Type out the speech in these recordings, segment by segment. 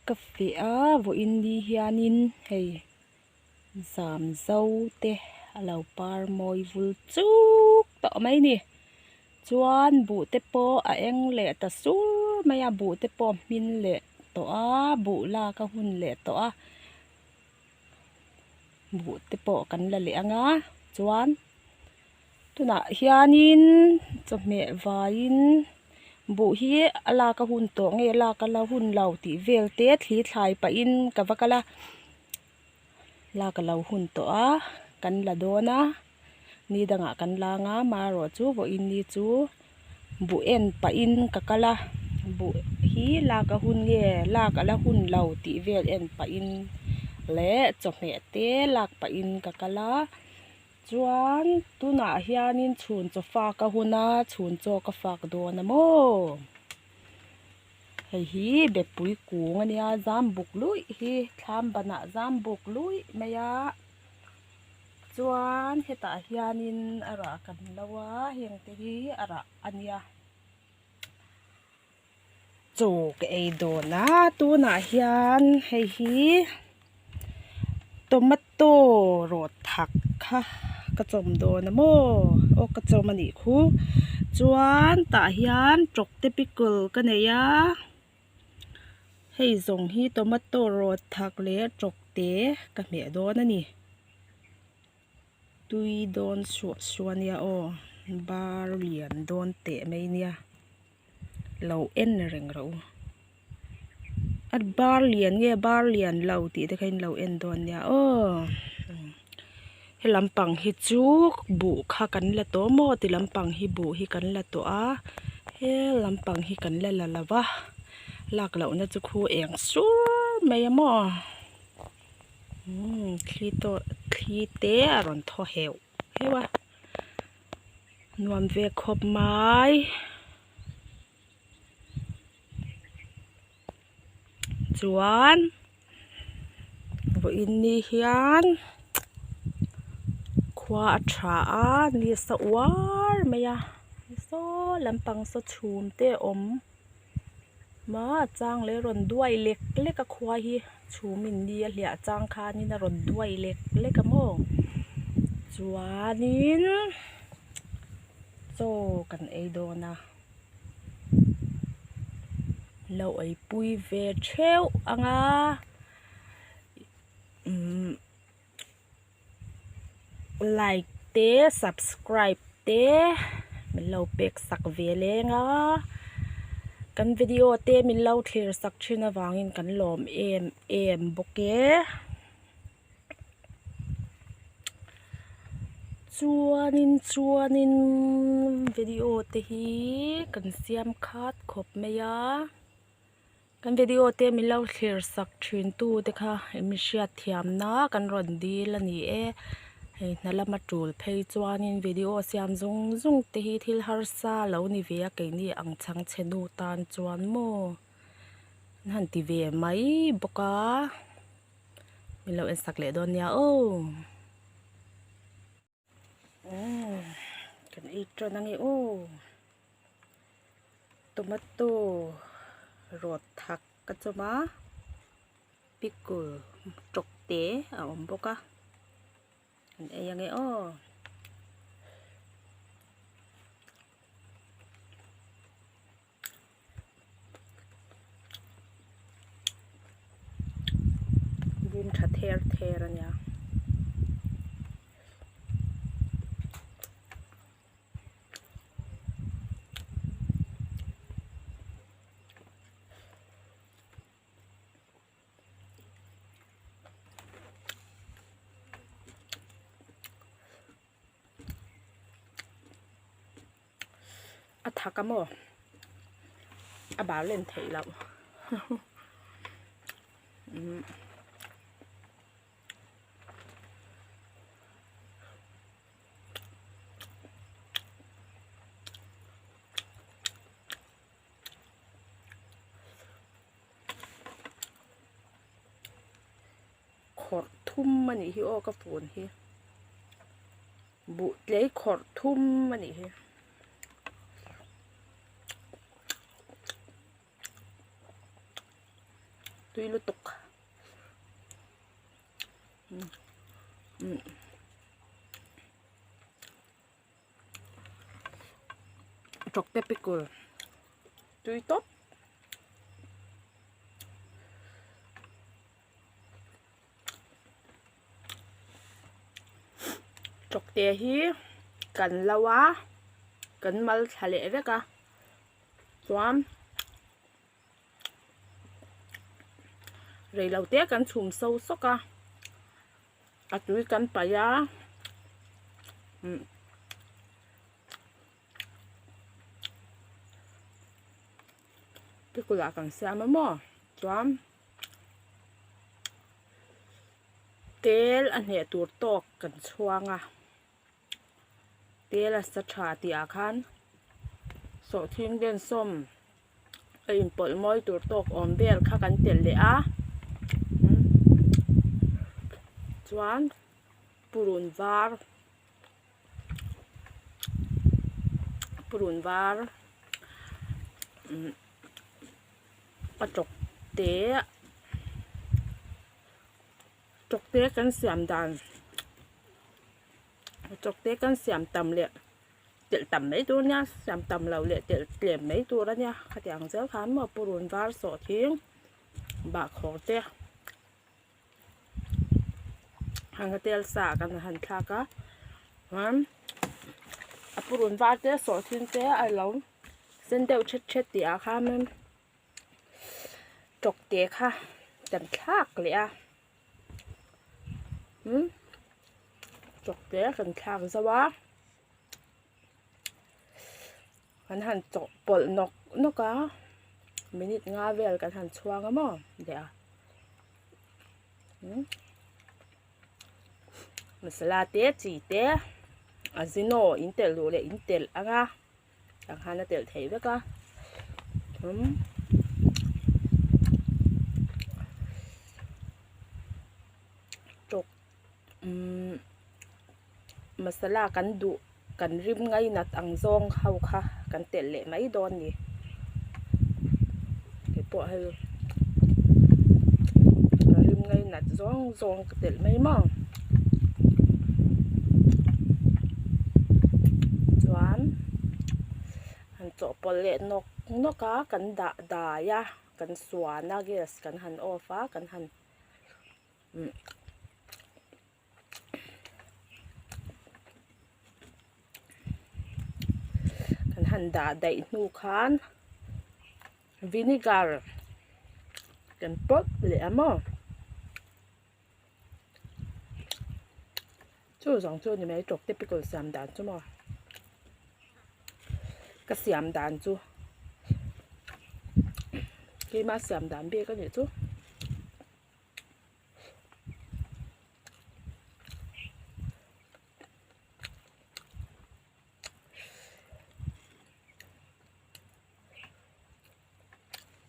Ka feh a vawiin ni hianin hei zam zo te a lo par mawi vul chuk tawh mai a ni chuan buh te pawh a eng leh ta sur mai a buh te pawh a hmin leh tawh a buh lak a hun leh tawh a buh te pawh kan la leh ang a chuan. Tunah hianin chawhmeh vaiin buh hi a lak a hun tawh nge lak a la hun lo tih vel te thli thlai pahin ka va kal a lak a lo hun tawh a kan la dawn a ni dangah kan lang a amaherawh chu vawiin ni chu buh en pahin ka kal a buh hi lak a hun nge lak a la hun lo tih vel en pahin leh chawhmeh te lak pahin ka kal a. Chuan tunah hianin chhun chaw fak a hun a, chhun chaw ka fak dawn a maw? Hei hi bepui kung a nia, zam buk luih hi thlam banah zam buk luih mai a. Chuan hetah hianin a rah kan lo a, heng te hi a rah a nia. Chaw ka ei dawn a tunah hian hei hi tomato rawt thak kha ka chawm dawn a maw aw ka chawm a nih khu chuan tah hian tawkte pickle ka nei a hei zawng hi tomato rawt thak leh tawkte ka hmeh dawn a ni. Tui dawn suah suah ania aw bar lian dawn teh mai nia lo en reng rawh u a bar lian nge bar lian lo tih te kha in lo en dawn nia aw he lampang hi chu buh kha kan la tawh maw ti lampang hi buh hi kan la tawh a he lampang hi kan la la lo va lak lohna chu khu eng sur mai a maw. Umm thli tawh thli te a rawn thaw heuh heuh a nuam ve khawp mai chuan vawiin ni hian khua a tha a ni a sa uar mai a saw lampang saw chhum te a awm. Hma chang leh rawn duai lek lek a khua hi chhum in ni a hliah chang khanin a rawn duai lek lek a maw chuanin chaw kan ei dawn a lo ei pui ve theuh ang a umm like te subscribe te min lo pek sak ve leng a kan video te min lo thlir sak thin avangin kan lawm em em bawk e chuanin chuanin video te hi kan siam khat khawp mai a. Kan video te min lo thlir sak thin tu te kha mi hriat thiam na kan rawn dil a ni e hei hna lama tul phei chuanin video siam zung zung te hi thil harsa lo ni ve a keini ang chhang chhe nu tan chuan maw an han ti ve mai bawk a min lo en sak leh dawn nia aw. Kan ei tan ange aw tomato rawt thak ka chawm a pickle tawk te a awm bawk a kan ei ange aw. Bum tha ther ther a nia. A thak a maw a bal len theih loh umm khawrh thum a nih hi aw ka phone hi buh tlei khawrh thum a nih hi. Tui lutuk. Tawkte pickle tui tawp. Tawkte hi kan lo a kan mal thla leh vek a chuan reilote kan chhum so sawk a a tui kan paih a umm pickle ah kan siam a maw chuan tel a hneh tur tawk kan chhuang a tel a sa tha tih ah khan sawhthing densawm a inpawlh mawi tur tawk awm vel kha kan telh leh a chuan purun var purun var a tawk te tawk te kan siam dan tawk te kan siam tam leh telh tam mai tur ania siam tam loh leh telh tlem mai tur ania khatiang zel khan maw purun var sawhthing bahkhawr te hanga tel sa kan han thlak a chuan a purun var te sawhthing te a lo sen deuh thet thet tih ah khan tawk te kha kan thlak leh a umm tawk te kan thlak zo a kan han chawhpawlh nawk nawk a minute nga vel kan han chhuang a maw leh a umm masala te chi te azino in telh duh leh in telh ang a. Tah khan a telh theih vek a umm tawk umm masala kan duh kan rim ngainat ang zawng ho kha kan telh leh mai dawn a ni kei pawh hei ka rim ngainat zawng zawng ka telh mai maw. Chuan han chawhpawlh leh nawk nawk a kan dah dai a kan suan a gas kan han off a kan han umm kan han dah daih hnu khan vinegar kan pawlh leh a maw. Chu zawng chu ni mai tawk typical siam dan chu maw ka siam dan chu keima siam dan bik a nih chu.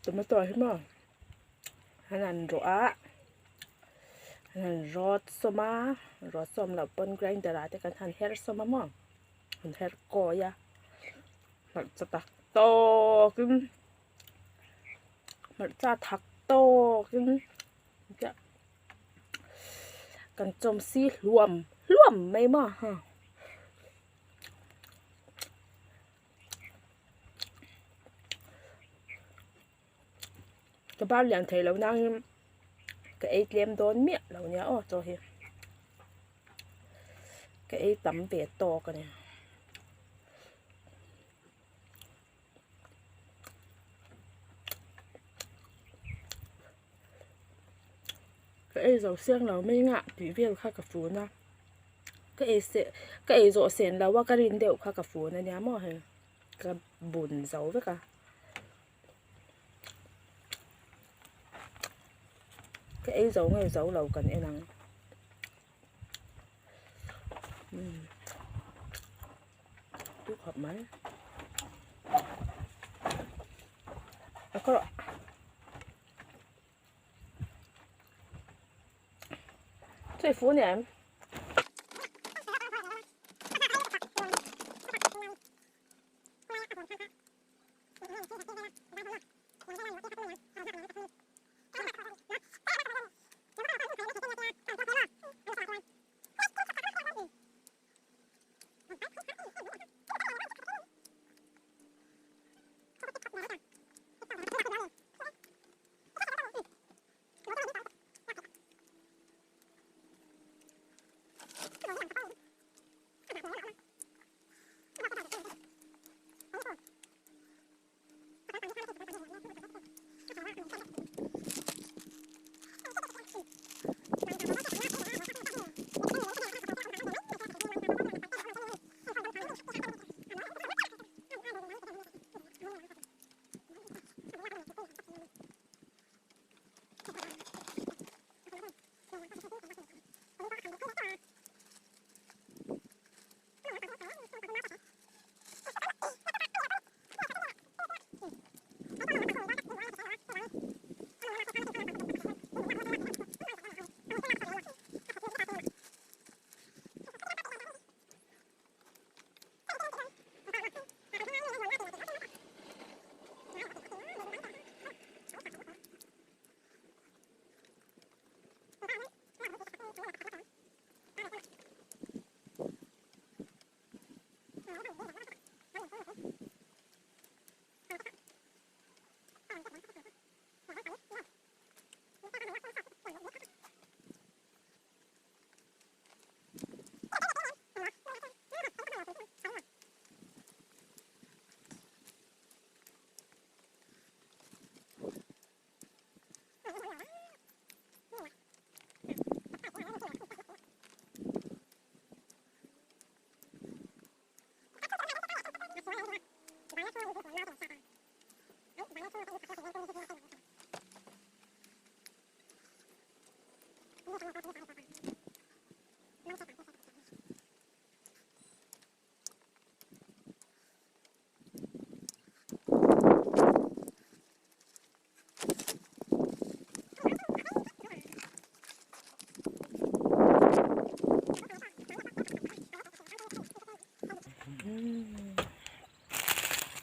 Tomato hi maw an han rawh a an han rawt sawm a rawt sawm loh pawn grinder ah te kan han her sawm a maw an her kawi a hmarcha tak tawk in hmarcha thak tawk in kan chawm si hluam hluam mai maw ha. Ka bar lian thei lo nangin ka ei tlem dawn miah lo nia aw chaw hi ka ei tam ve tawk a ni. Ka ei zo siang lo mai ngah tih vel kha ka fun a ka ei se ka ei zawh sen lo a ka rin deuh kha ka fun a nia maw hei ka bun zo vek a ka ei zo nge zo lo kan en ang umm tui khawp mai a kawr 最服你。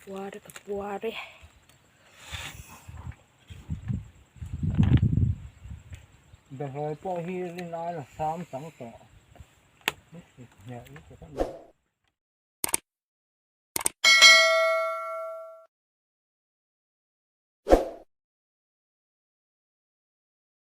Puar e ka puar e. Behlawi pawh hi rin aia sam chang tawh.